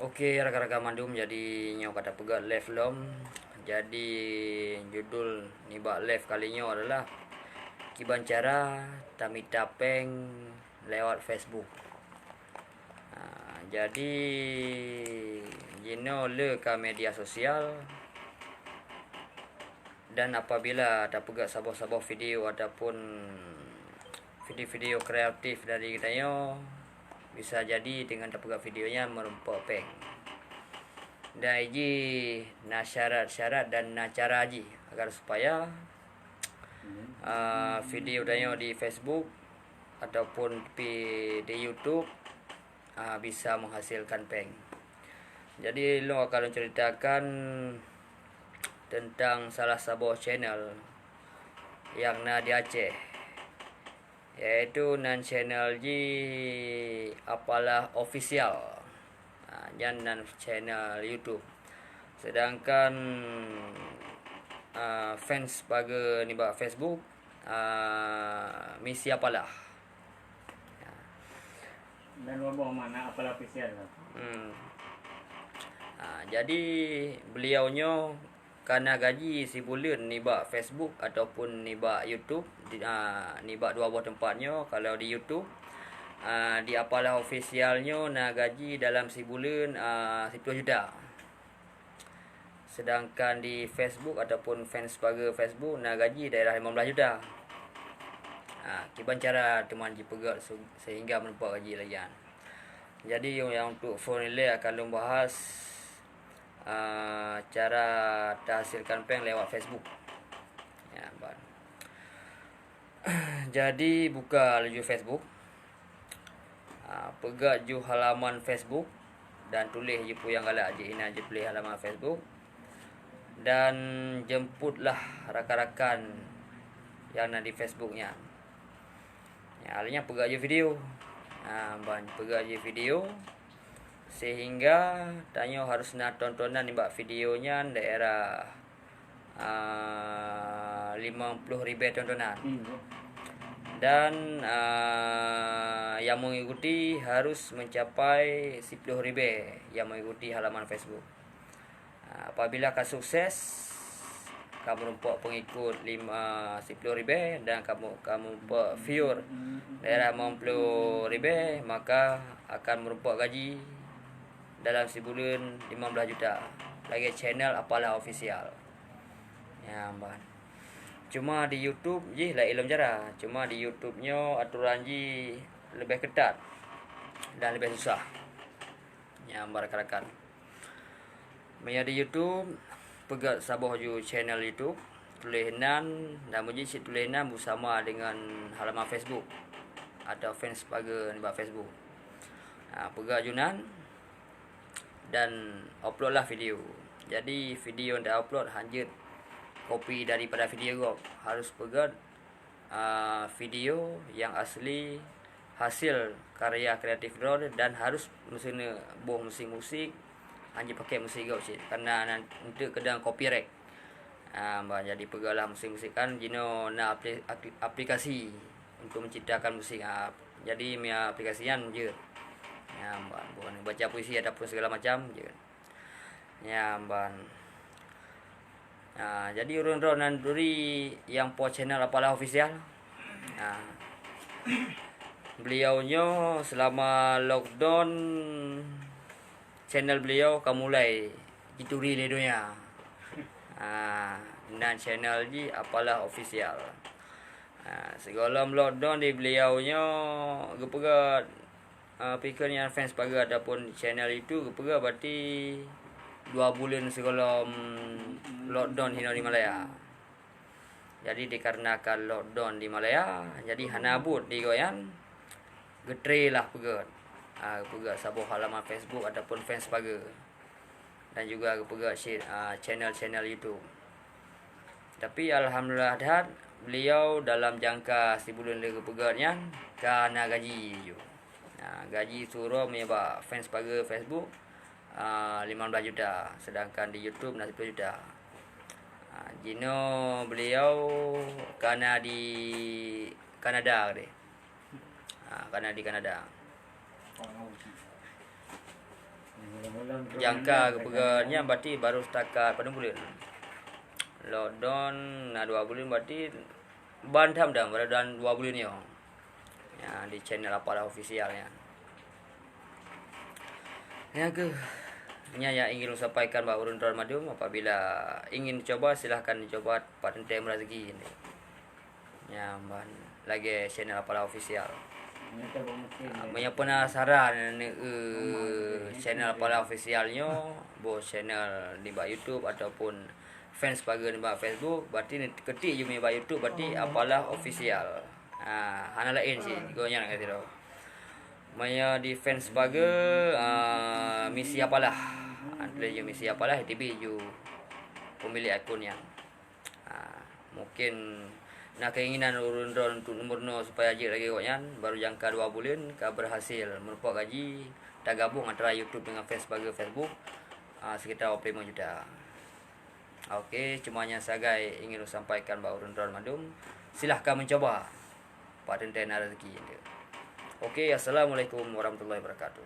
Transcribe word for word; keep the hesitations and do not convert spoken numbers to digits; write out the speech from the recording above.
Oke, rakan-rakan mandum, jadi nyoe ka tapeugah live lom. Jadi, judul nibak live kali nyoe adalah kiban cara tamita péng lewat Facebook. Ha, jadi, jinoe le ka media sosial, dan apabila tapeugah saboh-saboh video ataupun video-video kreatif dari geutanyoe, bisa jadi dengan tapeugah video nyan meurumpok péng. Dan jih na syarat-syarat dan na cara jih agar supaya, ah, video tanyoe di Facebook ataupun pi di YouTube, ah, bisa menghasilkan péng. Jadi, lôn akan lôn ceritakan tentang salah saboh channel nyang na di Aceh, yaitu nan channel jih Apalah Official. Ha, nyan nan channel YouTube. Sedangkan, ah, fans pageue nibak Facebook, ah, Misi Apalah. Ya. Dan waboh mana Apalah Official tu? Hmm. Ah, jadi beliau nyoe ka na gaji sibuleuen nibak Facebook ataupun nibak YouTube, di, ah, nibak dua boh teumpat nyoe. Kalau di YouTube, ah, di Apalah Official nyoe na gaji dalam sibuleuen, ah, siploh juta. Sedangkan di Facebook ataupun fans pageue Facebook na gaji daerah lima belas juta. Ah, kiban cara teuma jipeugah se-, sehingga meurumpok gaji lagèe nyan. Jadi, nyang untuk phôn ilèe akan lôn bahas, ah, cara tahasilkan péng lewat Facebook. Ya, ban. Jadi, buka laju Facebook. Ah, peugah ju halaman Facebook dan tuléh ju peue nyang galak jih inan ju tuléh halaman Facebook. Dan jemputlah rakan-rakan nyang na di Facebook nyan. Ya, lalu nyan peugah ju video. Ha, ban peugah ju video, sehingga tanyoe harus na tontonan nibak video nyan daerah, ah, limong ploh ribèe tontonan. Hmm. Dan, ah, nyang mengikuti harus mencapai siploh ribèe nyang mengikuti halaman Facebook. Ah, apabila ka sukses, ka meurumpok pengikut lima, siploh ribèe dan ka mu-, ka meurumpok viewer daerah limong ploh ribèe, maka akan meurumpok gaji dalam sibuleuen lima belas juta lagèe channel Apalah Official. Ya, ban. Cuma di YouTube jih laén lom cara. Cuma di YouTube nyoe aturan jih leubeh keutat dan leubeh susah. Ya, ban rakan-rakan. Meunyo di YouTube, peugah saboh ju channel YouTube, tuléh nan, dan meunyo cit tuléh nan beusama dengan halaman Facebook atau fans pageue nibak Facebook. Ha, peugah ju nan, dan uploadlah video. Jadi, video nyang ta-upload hanjeuet kopi daripada video gob. Harus peugah, ah, video nyang asli hasil karya kreatif droe dan harus meusineuk boh musik-musik, hanjeuet pakèk musik gob cit, karena nan eunteuk keudang copyright. Ah, bah, jadi peugahlah musik-musik kan jinoe na apli-, apli-, aplikasi untuk menciptakan musik. Ah, jadi meunyo aplikasi nyan jeuet. Ya, bah, bukan baca puisi ataupun segala macam jeuet. Ya, ban. Ha, jadi ureueng droe nan turi nyang po channel Apalah Official. Ha. Beliau nyoe selama lockdown channel beliau ka mulai jituri lé donya. Ha, nan channel jih Apalah Official. Ha, sigohlom lockdown di beliau nyoe geupeugah, ah, pikeran fans pageue ataupun channel YouTube geupeugah berarti dua buleuen sigohlom lockdown hinoe di Malaya. Jadi, dikarenakan lockdown di Malaya, jadi hana buet di gobnyan, geutre lah peugah, ah, peugah saboh halaman Facebook ataupun fans pageue. Dan juga geupeugah cit, ah, channel-channel YouTube. Tapi alhamdulillah that, beliau dalam jangka sibuleuen lé geupeugah nyan ka na gaji ju. Nah, gaji su uroe meunyo bak fans pageue Facebook, ah, lima belas juta, sedangkan di YouTube na siploh juta. Ah, jinoe beliau ka na di Kanada deh. Ha, ka na di Kanada. Jangka geupeugah nyan berarti baru setakat padum buleuen. Lockdown na dua buleuen, berarti ban tham dah, baru dan dua buleuen nyoe. Ya, di channel Apalah Official nyan. Nyang keuh, nyan nyang ingin ulôn sampaikan bak ureuëng droen mandum, apabila ingin coba, silahkan coba, pat teuntée meuraseuki. Nyan ban lagée channel Apalah Official. Ah, meunyoe penasaran neu channel Apalah Official nyoe, boh channel nibak YouTube ataupun fans pageue nibak Facebook, berarti ni ketik je meunyoe bak YouTube, berarti Apalah Official. Ah, hana laén cit, gobnyan ka sidroe. Meunyoe di fans pageue, ah, Misi Apalah. Ah, tuléh je Misi Apalah, teubiet ju pemilik akun nyan. Ah, mungkin na keinginan ureuëng droen untuk meurunoe supaya jeuet lagée gobnyan, baru jangka dua buleuen ka berhasil meurumpok gaji, tagabong antara YouTube dengan fans pageue Facebook, ah, sekitar dua puluh lima juta. Oke, cuma nyan sagai ingin ulôn sampaikan bak ureuëng droen mandum. Silahkan mencoba. Pat teuntée na rezeki. Oke, assalamualaikum warahmatullahi wabarakatuh.